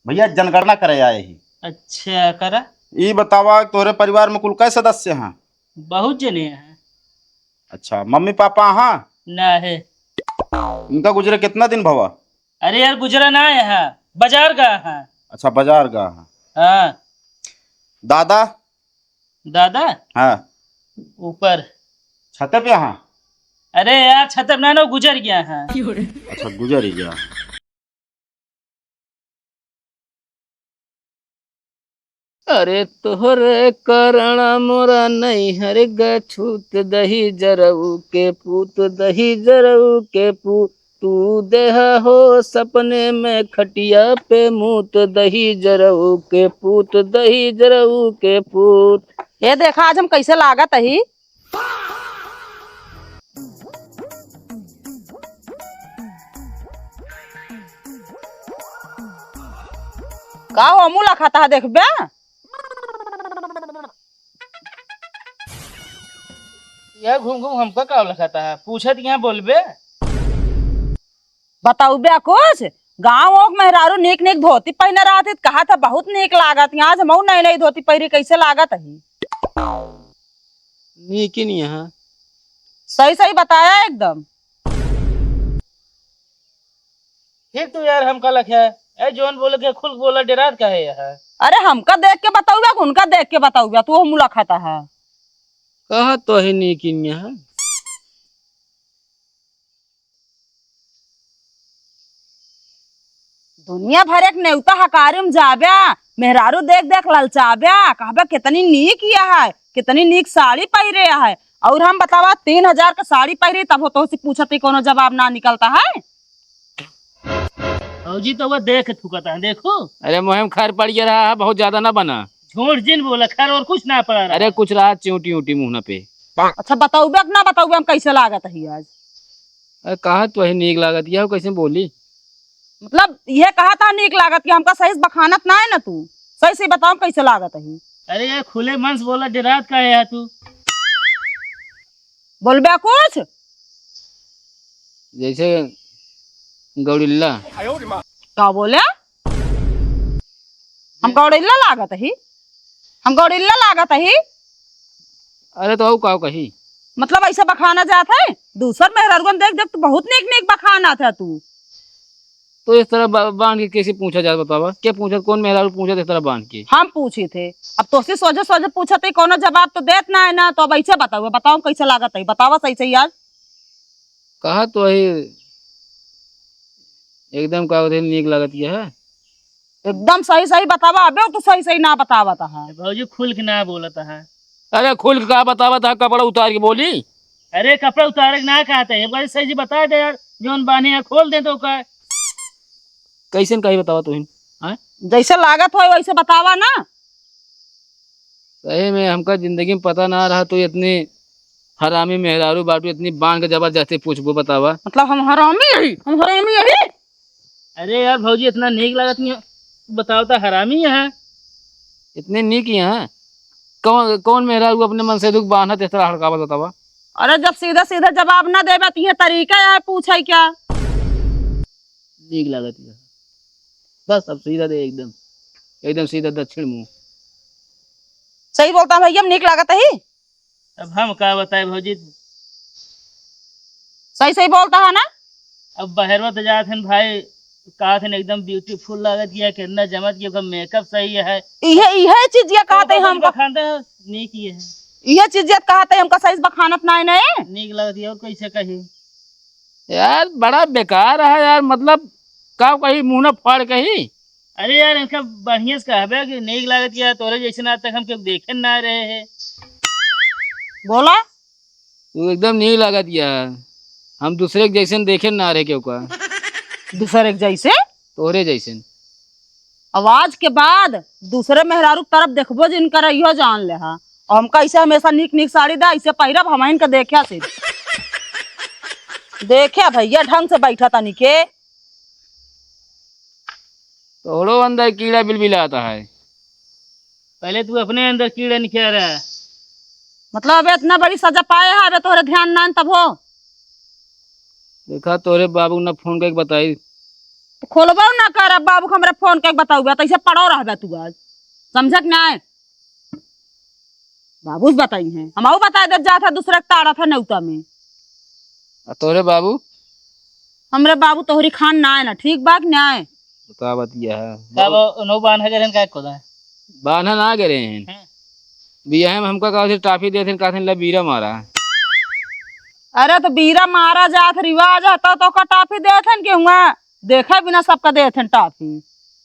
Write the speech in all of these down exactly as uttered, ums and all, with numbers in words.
भइया, जनगणना करे आए ही। अच्छा, करा। ई बतावा, तोहरे परिवार में कुल कै सदस्य हैं? बहुत जने हैं। अच्छा, मम्मी पापा हाँ? ना है। इनका गुजरे कितना दिन भवा? अरे यार, गुजरा ना है, बाजार गया है। अच्छा, बाजार गया है। हाँ। दादा? दादा? हाँ। ऊपर। छते पे हाँ? अरे यार, छते पे ना, ना, गुजर गया है। अच्छा, गुजर ही गया। अरे तोहरे कारण मोरा नैहर ग छूत, दही जरऊ के पूत, दही जरऊ के पूत, तू देहा हो सपने में खटिया पे मूत, दही जरऊ के पूत, दही जरऊ के पूत। ये देखा आज हम कैसे लागत ही। का हो मुँह लखाता है देखबे? यह घूम घूम हमका का लखाता है? पूछत यहाँ बोलबे? बताउबे कुछ? गाँव ओक मेहरारू नीक नीक धोती पहिने रहत ही, कहा था बहुत नीक लागत। यहाँ से मऊ नई नई धोती पहिरी कैसे लागत ही? नीक ही नहीं है। सही सही बताया एकदम। फिर तू यार हमका लखे, ए जौन बोले के खुल बोला, डेरात काहे है? अरे हमका देख के बताउबे, उनका देख के बताउबे, तू मुँह लखाता है। कहा तो ही नीक ही नहीं है। दुनिया भर एक नेवता हकारी में जाब्या, मेहरारू देख देख ललचाब्या, कहबे कितनी नीक यह है, कितनी नीक साड़ी पहिरे है। और हम बतावा तीन हजार का साड़ी पहिरे तब हो तो से पूछत ही कोनो जवाब ना निकलता है। भौजी तो वो देख थुकता है, देखो। अरे मुँह में खर पड़ गया रहा है, बहुत ज्यादा ना बना। झूठ जिन बोला, खर और कुछ ना पड़ा रहा। अरे कुछ रहा चिऊटी उटी मुँह पे। अच्छा बताउबे कि ना बताउबे हम कैसे लागत ही आज? अरे कहा तो ही नीक लागत, यह कैसे बोली? मतलब यह कहा था नीक लागत कि हमका सही से बखानत ना है ना तू, सही से बताओ कैसे लागत ही? अरे यार खुले मन से बोला, डेरात काहे है तू? बोलबे कुछ? जैसे गौड़िल्ला। का बोले? हम गौड़िल्ला लागत ही? हम गौड़िल्ला लागत ही? अरे तो और का कही? मतलब ऐसे बखाना जात है? दूसर मेहरारुअन देख देख तू बहुत नीक नीक बखानत है तू। तो इस तरह बा-, बांध के कैसे पूछा जाए बतावा? के पूछत, कौन मेहरारू पूछत इस तरह बांध के? हम पूछी थे। अब तोसे सोझे सोझे पूछत ही, कोनो जवाब तो देत ना है ना, तो अब ऐसे बताओ, बताओ कैसे लागत है, बतावा सही सही आज। कहा तो है, एकदम का होते नीक लागत यह है। एकदम सही सही बतावा, अबे तू सही सही ना बतावत है। भौजी खुल के ना बोलत है। अरे खुल के का बतावत है, कपड़ा उतार के बोली। अरे कपड़ा उतारे के ना कहते हैं, एक बार सही से बता दे यार, जौन बान्हे हैं खोल दे तो का। कैसन कही बतावा तुहिन, हाँ? जैसे लागत हो वैसे बतावा ना। सही में हमका जिंदगी में पता ना रहा तू इतनी हरामी मेहरारू बाटू, इतनी बांध के जबरदस्ती पूछबो बतावा। मतलब हम हरामी यही, हम हरामी यही। अरे यार भौजी इतना नीक लागत नहीं है, बताओ तो हरामी है। इतने नीक ही हैं? कौन, कौन मेहरारू अपने मन से दुख बांधत इस तरह हड़कावत बतावा? अरे जब सीधा सीधा जवाब ना देबे तो ये तरीका है पूछे क्या? नीक लागत है। बस अब सीधा दे एकदम, एकदम सीधा दक्षिण मुंह। सही बोलता भैया, हम नीक लागत ही। अब हम का बताए भौजी, सही सही बोलता है ना? अब बहरवा तो जात हन भाई, कहत हन एकदम beautiful लागत है, कितना जमत है, ओकर makeup सही है। इहे, इहे चीज ये कहत है तो हमका। बखानत नीक ही है। इहे चीज ये कहत है हमका सही से बखानत नाय नए। नीक लागत है और कैसे कही? यार बड़ा बेकार है यार, मतलब का कही, मुंह ना फाड़ कही। अरे यार इनका बढ़िया से कहबे कि नीक लागत है, तोरे जैसे आज तक हम केहू देखे ना रहे हैं। बोला। तू एकदम नीक लागत यार, हम दूसरे के जैसन देखे ना रहे केहू का। दूसरे के जैसे? तोहरे जैसन। अब आज के बाद दूसरे मेहरारू के तरफ देखबो जिन करे, इहो जान ले हा। और हमका ऐसे हमेशा नीक नीक साड़ी दे, ऐसे पहिरब, हम इनका देख्या से। देख्या भैया, ढंग से बैठा तनी के। तोहरो अंदर कीड़ा बिलबिलाता है। पहले तू अपने अंदर कीड़ा निकाल रहा है। मतलब अबे इतना बड़ी सजा पाए है, अबे तोहरे ध्यान ना तब हो। देखा तोहरे बाबू ना फोन करके बताई, तो खोलबो ना करब बाबू के, हमरा फोन करके बताउबे, तो ऐसे पड़ो रहबे तू आज। समझत ना है? बाबू से बताई हैं, हम बताए देब जात है दूसरे के ताड़त है नेउता में। आ तोहरे बाबू? हमरे बाबू तोहरी खान ना है ना, ठीक बा कि ना है? बतावा दिया है। का बा, उन्हों बान्हा गए रहन का खोदा है? बान्हा ना गए रहन। हाँ। बियाहे में हमका कहा थे टाफी देत हैं, कहा थे, "ले बीरा मारा।" अरे तो बीरा मारा जात रिवाज है, तो, तो का टाफी देत हैं कि हुआ? देखे बिना सबका देत हैं टाफी।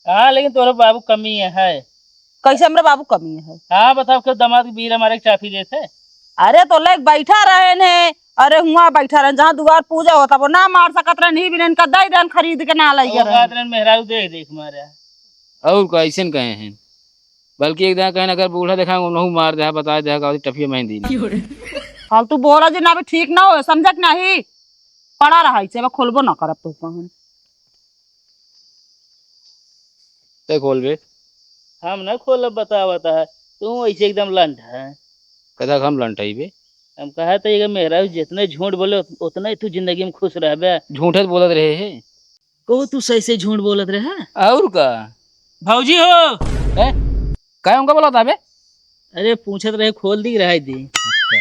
हाँ, लेकिन तोहरे बाबू कमी है। कैसे हमरे बाबू कमी है? हाँ, बताओ, क्यों दामाद के बीरा मारे के टाफी देत है? अरे तो लेके बैठा रहे ने, अरे हुआ बैठा रहे, जहाँ दुआर पूजा होता, वो ना मार सकत रहे, नहीं बिना इनका दे देन खरीद के ना लइके वो रहे। बात रहे, मेहरारू देख, देख मारे। और का, ऐसन कहे हैं? बल्कि एक दाना कहे, अगर बूढ़ा देखा, उन्हों मार दे, बता दे, का टफिया मेहंदी ना। फालतू बोला जे ना, अभी ठीक ना हो, समझत नहीं। पड़ा रहा इसे, अब खोलबो ना करब तो कहन। ते खोल बे। हम ना खोलब, बतावत है, तू ऐसे एकदम लंठ है। कदा हम लंठ है बे? हम कहा तो ये मेहरारू जितने झूठ बोले, उत-, उतने तू जिंदगी में खुश रहबे। झूठे तो बोलत रहे है। को तू सही से झूठ बोलत रहे? और का? भौजी हो। ए? का हमका बोलत है बे? अरे पूछत रहे, खोल दी, रहाई दी। अच्छा।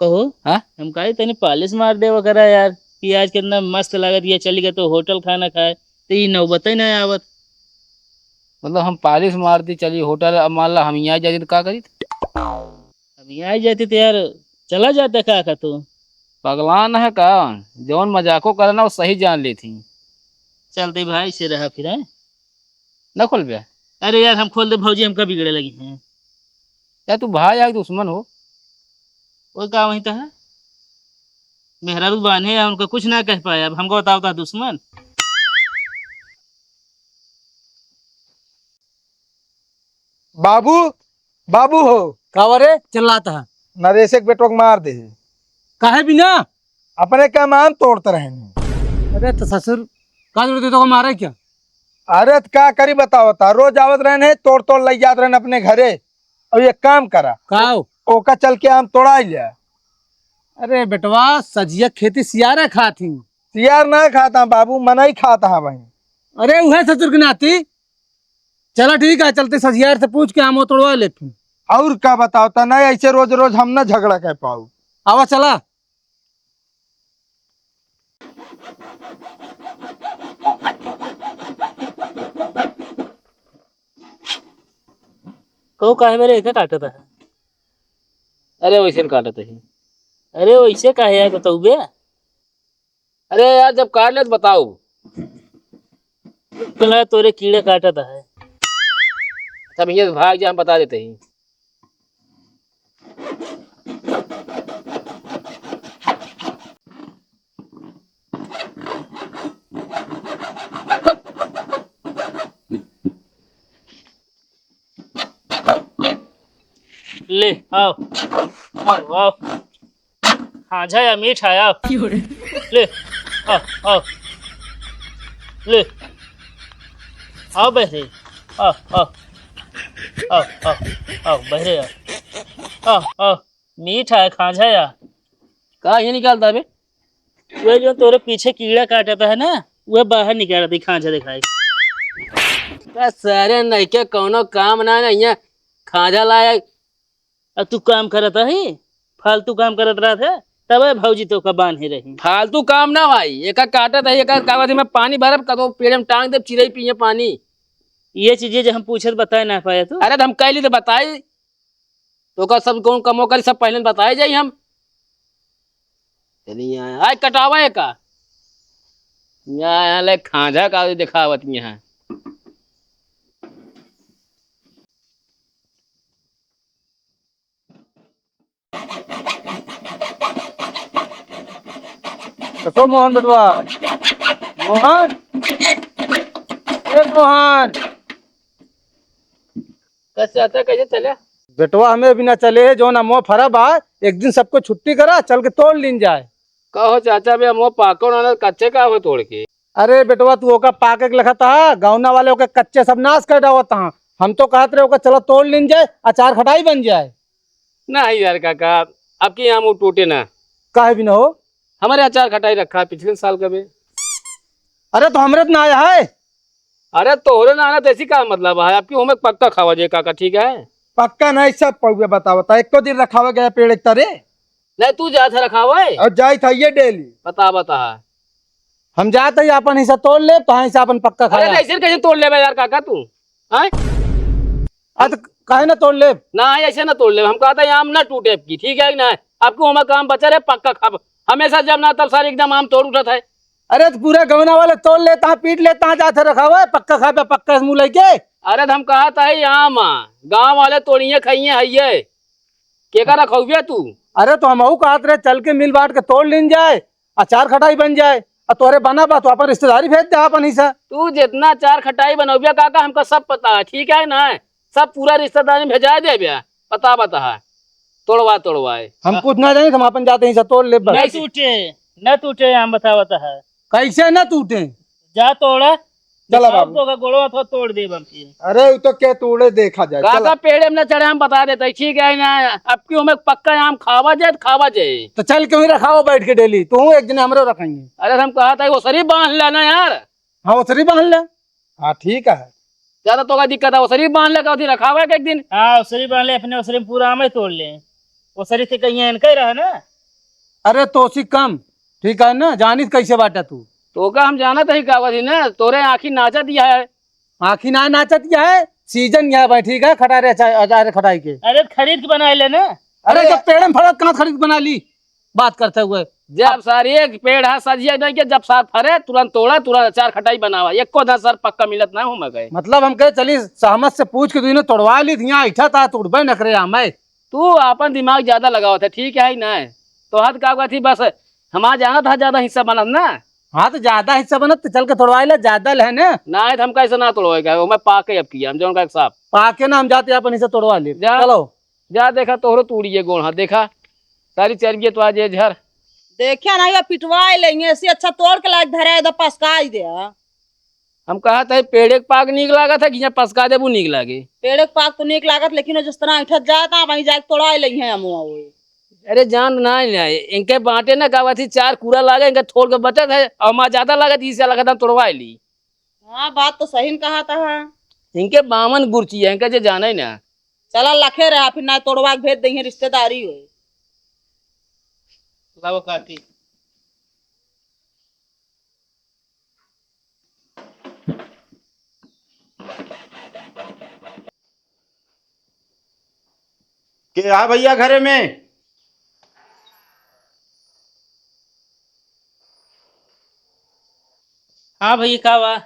कहो। हाँ? हम कहा तनी पालिश मार देवा करा यार, कि आज कितना मस्त लागत, ये चली गए तो होटल खाना खाए, तो ये नौबत ही ना आवत। मतलब हम पालिश मार दी, चली होटल, अब मान ला हम यहाँ जाती तो का करी? अब यहाँ आ जाती तो यार, चला जाता का, का तू? पगलान है का? जौन मजाको करे ना, वो सही जान लेती। चलते भाई से रहा फिर, हैं? ना खोल बे। अरे यार, हम खोल दे, भौजी हमका बिगड़े लगी हैं। यार, तू भाई या दुश्मन हो? वो का वहीं तो है, मेहरारू बान्हे हैं, उनका कुछ ना कह पाए, अब हमको बताओ, तो दुश्मन। बाबू, बाबू हो। का रे चिल्लात है? नरेश के बेटवा के मार दे। काहे बिना? अपने का मान तोड़त रहन। अरे तो ससुर, का जरूरत है तो मारे क्या? अरे तो का करी बताओ ता, रोज आवत रहन है, तोड़ तोड़ लइ जात रहन अपने घरे। अब एक काम करा। का हो? ओका चल के आम तोड़ा लिया। अरे बेटवा, सजिया खेती सियारे खात ही। सियार ना खाता बाबू, मनई खाता है भाई। अरे उहे ससुर के नाती। चला ठीक है, चलते सजियार से पूछ के आमो तोड़वा ले फिर। और का बताओ ता, नहीं ऐसे रोज रोज हम ना झगड़ा कर पाऊ। आवा चला। कहो काहे मेरे एका काटत है? अरे वैसे न काटत है। अरे वैसे काहे यार बताऊ बे? अरे यार, जब काट ले तो बताओ। पहले तोरे कीड़े काटत है। अच्छा भैया, भाग जा, हम बता देते ही। ले, आओ। आओ, आओ। खाजा या मीठ आया। ले, आओ, आओ। ले। आओ बहरे। आओ, आओ। आओ, आओ, आओ, बहरे आओ। आओ, आओ। मीठ आया, खाजा या। का ये निकालता बे? वह जो तोरे पीछे कीड़ा काटत है ना, वह बाहर निकाल दी, खांचा दिखाई। बस सारे नइके कौनो काम ना, ना यहाँ खांचा लाया। अब तू काम करत है, फालतू काम करत रहत है, तबे भौजी तो का बांधे रही। फालतू काम ना भाई, एका काटत है, एका कागज में पानी भरब, कतो पेड़ में टांग देब, चिरई पिए पानी। ये चीजें जो हम पूछत बताए ना पाए तू। अरे तो हम कहली तो बताई, तो का सब कौन कमो करी, सब पहले बताए जाई हम। चलिए यहाँ, आज कटावा है का? यहाँ, यहाँ ले खांझा का दिखावत यहाँ। कसो मोहन बेटवा? मोहन? ए मोहन? कस चाचा कैसे चले? बेटवा हमें बिना चले है, जौन अमवा फरा बा, एक दिन सबको छुट्टी करा, चल के तोड़ लीन जाए। कहो चाचा, बे अमवा पाको ना, कच्चे का हो तोड़ के? अरे बेटवा, तू ओका पाके के लखत हा, गौना वाले ओके कच्चे सब नाश कर डावत हा। हम तो कहत रहे ओका चलो तोड़ लीन जाए, अचार खटाई बन जाए। नहीं यार काका, अब की आम टूटे ना। काहे भी ना हो? हमारे अचार खटाई रखा है पिछले साल का बे। अरे तो हमरे तो ना आया है। अरे तोहरे ना आना तो ऐसी का मतलब है? आपकी हमें पक्का खावा जाए काका, ठीक है? पक्का नहीं, सब पौवे बतावत है। एको दिन रखावा गया पेड़ एक तरे? नहीं, तू जात है रखावा है। और जाइत है ये डेली। बता, बता है। हम जात है अपन हिस्सा तोड़ ले, तो हिस्सा अपन पक्का अरे खाया। तो ऐसे कैसे तोड़ लेबे यार काका तू? हैं? अरे तो काहे ना तोड़ ले? ना, ऐसे ना तोड़ ले। हम कहता है आम ना टूटे आपकी, ठीक है कि ना? आपको हमारा काम बचा रहे पक्का खाब। हमेशा जब ना तब सारे एकदम आम तोड़ उठत है। अरे तो पूरा गवना वाले तोड़ लेता है, पीट लेता है, जाते रखा हुआ है, पक्का खाबे, पक्का मुँह लेके। अरे तो हम कहता है आम, गाँव वाले तोड़िए खाइए है ये। के का रखौबे तू? अरे तो हमहू कहत रहे चल के मिल बांट के तोड़ लीन जाए, अचार खटाई बन जाए, और तोरे बना बा तो अपन रिश्तेदारी भेज दे अपन हिस्सा। तू जितना अचार खटाई बनौबे काका, हमका सब पता है, ठीक है ना? सब पूरा रिश्तेदारी में भेजा देबे। पता बता है, तोड़वा तोड़वाए। हम कुछ ना जानी, हम अपन जाते हिस्सा तोड़ ले बस। न टूटे, न टूटे, हम बतावत है। कैसे न टूटे? जा तोड़ा। चला दिखाओ बाबू। तो का गोड़वा तो तोड़ देब हम फिर। अरे, उ तो के तोड़े देखा जाए, काका चला। पेड़े में न चढ़े, हम बता देते, ठीक है ना? अब की हमें पक्का आम खावा जाए तो खावा जाए। तो चल के वहीं रखाओ बैठ के डेली, तू एक दिन हमरो रखेंगे। अरे, हम कहा था, ओसरी बांध लेना यार। हाँ, ओसरी बांध ले। हाँ, ठीक है। ज्यादा तो का दिक्कत है, ओसरी बांध ले, का उठी रखावा के एक दिन। हाँ, ओसरी बांध ले, अपने ओसरी में पूरा आम ही तोड़ ले। ओसरी से कहीं इनका ही रहा ना। अरे, तोसी कम, ठीक है ना? जानित कैसे बाटा तू? तो का हम जानत ही का बा ना, तोरे आँखी नाचत ही है। आँखी ना नाचत ही है, सीजन यह बा, ठीक है, खटारे अचार, अचार खटाई के। अरे, खरीद के बना ले ना। अरे, अरे, जब पेड़ में फड़त, कहाँ खरीद के बना ली? बात करते हुए। जब अब सारे एक पेड़ है, सजिया नहीं के, जब सार फरे, तुरंत तोड़ा, तुरंत अचार खटाई बनावा। एको धर सर पक्का मिलत ना हो मगर। मतलब, हम कहे, चली, सहमत से पूछ के दुइने तोड़वा ली, यहाँ ऐठा था, तोड़बे न करे, आमे। तू आपन दिमाग ज्यादा लगावत है, ठीक है ना? तो हद का कहती बस, हमार जाना था ज्यादा हिस्सा बनत ना। हाँ, तो ज्यादा हिस्सा बनत तो चल के तोड़वाए ले, ज्यादा ले ना। ना, तो हम कैसे ना तोड़वाए का? मैं पाके अब किया, हम जौन का साफ। पाके ना, हम जाते अपन हिस्सा तोड़वा ले। जा। चलो। जा देखा, तोहरो तूड़िए गोड़, हाँ, देखा, सारी चर्बियत तो आज ये झर। देखिया ना, ये पिटवाए लेंगे, ऐसे अच्छा तोड़ के लायक धरा है, इधर पसकाई दे। हम कहा था, पेड़े के पाक नीक लागत है कि यहाँ पसका देबू नीक लागे? पेड़े के पाक तो नीक लागत, लेकिन वो जिस तरह ऐठत जाता, वहीं जाके तोड़ाए लेंगे हम, वो। अरे जान ना, ना, इनके बांटे ना का थी, चार कूड़ा लागे, इनके थोड़ के बचत है, और माँ ज्यादा लागत, इसे लगत हम तोड़वाए ली। हाँ, बात तो सही न कहा था। इनके बामन गुरची है, इनका जे जाने ना। चला लखे रहा, फिर ना तोड़वा के भेज देंगे रिश्तेदारी हो। लाओ काटी। के आ भैया घरे में? हाँ भैया, का बा?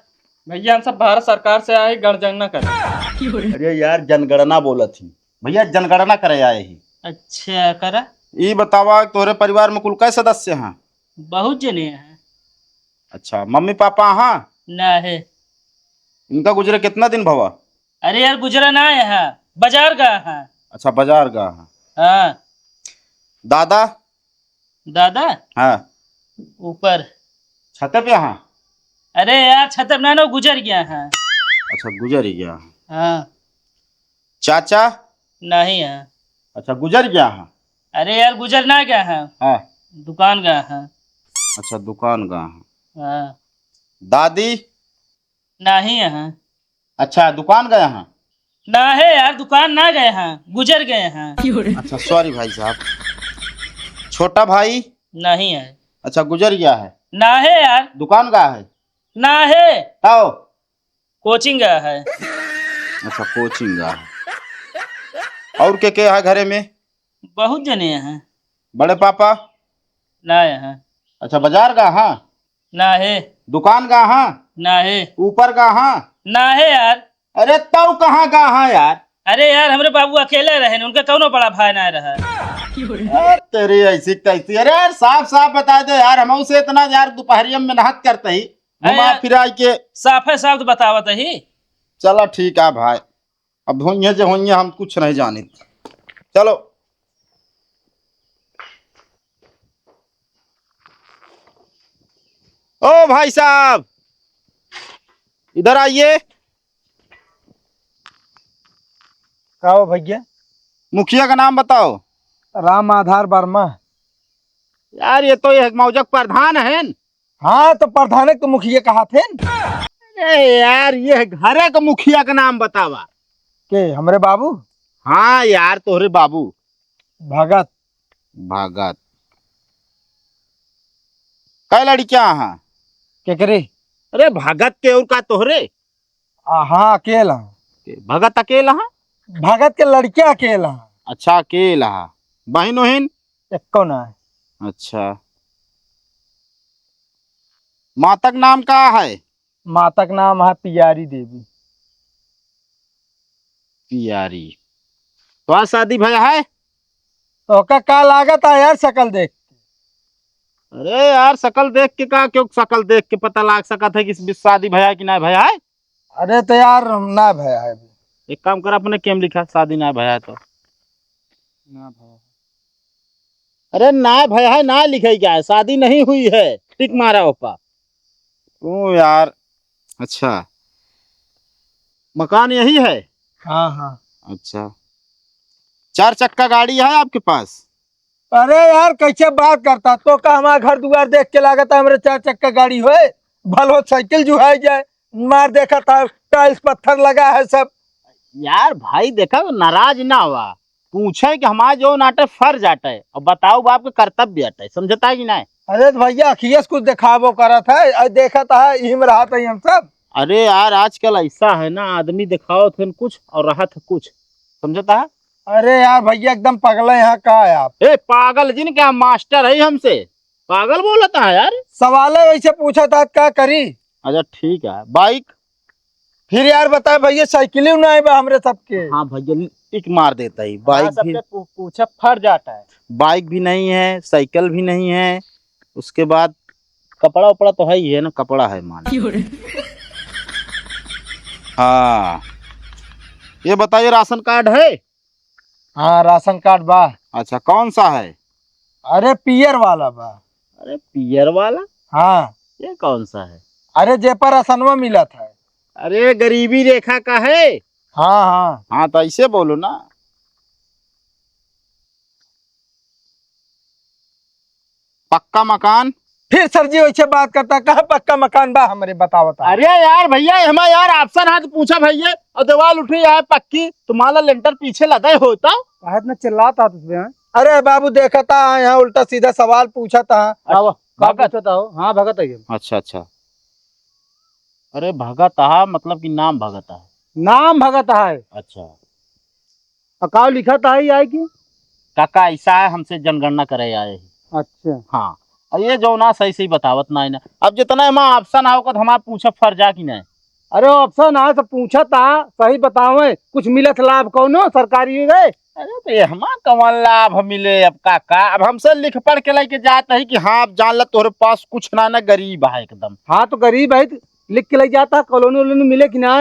भैया, हम सब भारत सरकार से आए, जनगणना करे। अरे यार, जनगणना बोलत ही। भैया, जनगणना करे आए ही। अच्छा, करा। ई बतावा, तोहरे परिवार में कुल कै सदस्य हैं? बहुत जने हैं। अच्छा, मम्मी पापा हाँ? ना है। इनका गुजरे कितना दिन भवा? अरे यार, गुजरा ना है, बाजार गया है। अच्छा, बाजार गया है। हाँ। दादा? दादा? हाँ। ऊपर। छते पे हाँ? अरे यार, छते पे ना, ना, गुजर गया है। अच्छा, गुजर ही गया है। हाँ। चाचा? नहीं है। अच्छा, गुजर गया है। अरे यार, गुजर ना गया है। हाँ। दुकान गया है। अच्छा, दुकान गया है। हाँ। दादी? नहीं है। अच्छा, दुकान गया है? ना है यार, दुकान ना गए हैं, गुजर गए हैं। अच्छा, sorry भाई साहब। छोटा भाई? नहीं है। अच्छा, गुजर गया है? ना है यार। दुकान गया है? ना है। आओ। कोचिंग गया है। अच्छा, कोचिंग गया है। और के के है घरे में? बहुत जने हैं। बड़े पापा? ना है। अच्छा, बाजार गया है? ना है। दुकान गया है? ना है। ऊपर गया है? ना है यार। अरे, तौ कहाँ गया है यार? अरे यार, हमरे बाबू अकेले रहे न, उनके कौनो बड़ा भाई ना रहा। अरे तेरी ऐसी तैसी। अरे यार, साफ साफ बता दे यार, हम उसे इतना यार दोपहरिया में मेहनत करते ही अरे घुमा यार, फिराई के। साफे साफ तो बतावत ही। चला ठीक है भाई, अब होइए जे होइए, हम कुछ नहीं जानित। चलो। ओ भाई साहब, इधर आइए। का हो भैया? मुखिया का नाम बताओ। राम आधार वर्मा। यार, ये तो ये मौजक प्रधान है न? हाँ, तो प्रधान के मुखिया कहा थे न? अरे यार, ये घरे के मुखिया का नाम बतावा। के, हमरे बाबू? हाँ यार, तोहरे बाबू। भगत। भगत। कै लड़कियां हैं? केकरे? अरे भगत के और का तोहरे? आ, हाँ, अकेला। के, भगत अकेला है? भगत के लड़कियां अकेला। अच्छा, अकेला है। बहिन ओहिन? एको ना है। अच्छा। मातक नाम का है? मातक नाम है पियारी देवी। पियारी। तो आज शादी भया है? तो का, का लागत है यार शकल देख के? अरे यार, शकल देख के का, क्यों शकल देख के पता लाग सकत है कि शादी भया कि ना भया है? अरे तो यार, ना भया है अभी। एक काम कर, अपने केम लिखा, शादी ना भया है तो। ना भया है। अरे ना भया है, ना लिखे क्या है, शादी नहीं हुई है, टिक मारा ऊपर। ओ यार, अच्छा, मकान यही है? हाँ, हाँ। अच्छा, चार चक्का गाड़ी है आपके पास? अरे यार, कैसे बात करता? तो का हमारा घर दुआर देख के लागत है हमरे चार चक्का गाड़ी होए? भलो साइकिल जुहाई जाए, मार देखा था, टाइल्स पत्थर लगा है सब। यार भाई, देखा, नाराज ना हुआ, पूछे कि हमारा जो नाटे फर्ज आटे, और बताओ बाप के कर्तव्य आटे, समझता है कि नहीं? अरे तो भैया, अखिए से कुछ दिखाबो करत है, और देखत है, यही में रहत है हम सब। अरे यार, आजकल ऐसा है ना, आदमी दिखावत है कुछ और रहत है कुछ, समझता है? अरे यार भैया, एकदम पगले हैं का आप? ए, पागल जिन क्या, मास्टर है हमसे, पागल बोलता है यार। सवाल है वैसे पूछा था, का करी? अच्छा ठीक है, बाइक? फिर यार बताए भैया, साइकिल ही नहीं बा हमरे सबके। हाँ भैया, टिक मार देता ही, हाँ, बाइक भी सबके पू-, पूछे फर जाता है। बाइक भी नहीं है, साइकिल भी नहीं है, उसके बाद कपड़ा उपड़ा तो है ही है ना, कपड़ा है मान। क्यों रे? हाँ, ये बताइए, राशन कार्ड है? हाँ, राशन कार्ड बा। अच्छा, कौन सा है? अरे, पियर वाला बा। अरे, पियर वाला? हाँ। ये कौन सा है? अरे, जे पर राशनवा मिलत है। अरे, गरीबी रेखा का है? हाँ, हाँ। हाँ, तो ऐसे बोलो ना। पक्का मकान? फिर सर जी वैसे बात करता, कहाँ पक्का मकान बा हमरे, बतावता। अरे यार भैया, हमारा यार option है तो पूछा भैया, और दीवार उठी है पक्की, तुम्हारा लेंटर पीछे लदे होता। काहे इतना चिल्लात आत उसमें, हैं? अरे बाबू, देखता है यहाँ उल्टा सीधा सवाल पूछता है। आवा, का भगत। पूछता हो? हाँ, भगत है ये। अच्छा, अच्छा। अरे भगत हा, मतलब कि नाम भगत हा? नाम भगत है। अच्छा। और का लिखा था ही आए की? काका ऐसा है, हमसे जनगणना करे आए हैं। अच्छा। हाँ, और ये जो ना सही सही बतावत ना है ना। अब जितना एमा option आओ, कद हमार पूछब फर्जा कि नहीं? अरे option आए तो पूछा था, सही बतावे, कुछ मिलत लाभ कौनो सरकारी गए? अरे तो ये हमार कौन लाभ मिले अब काका? अब हमसे लिख पढ़ के लेके जात है कि हाँ, अब जान ला तोहरे पास कुछ ना, ना गरीब है एकदम। हाँ तो गरीब है, लिख के ले जाता, कॉलोनी वोलोनी मिले कि ना?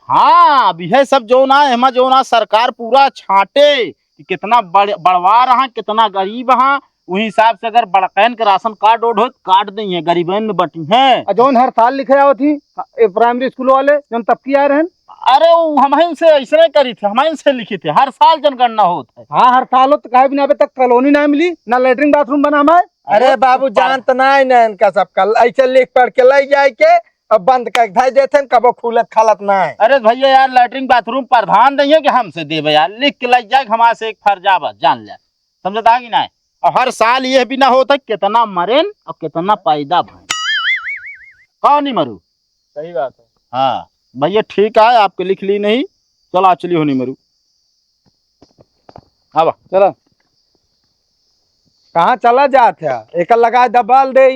हाँ, अब यह सब जो ना, एमा जो ना सरकार पूरा छांटे कि कितना बड़-, बड़वार हाँ, कितना गरीब हाँ, वही हिसाब से अगर बड़कैन के राशन कार्ड ओड हो, काट देइहैं, गरीबैन में बटी हैं। आ जौन हर साल लिखे आवत ही, ए, प्राइमरी स्कूल वाले, जौन तबकी आए रहन। अरे, वो हमहिन से ऐसने करी थे, हमहिन से लिखी थे, हर साल जनगणना होत है। हाँ, हर साल होत, काहे बिना अबे तक कॉलोनी ना मिली, ना लेटरिन बाथरूम बना हमारे। अरे अरे, बाबू, पर- जानत ना है ना इनका सबका, ऐसे लिख पढ़ के ले जाए के, अब बंद कर धर देते हैं, कबो खुलत खालत ना है। अरे भैया यार, लेटरिन बाथरूम प्रधान नहीं है कि हमसे देवे यार, लिख के ले जाए, हमारे से एक फर्जा बस, जान ले, समझता है कि नहीं? और हर साल ये भी ना होता, कितना मरेन और कितना पैदा भएन, कौन नहीं मरू? सही बात है। हाँ भैया, ठीक है, आपके लिख ली नहीं, चला चली होनी मरू। अब चला। कहाँ चला जात है? एकर लगाए दबाल दे।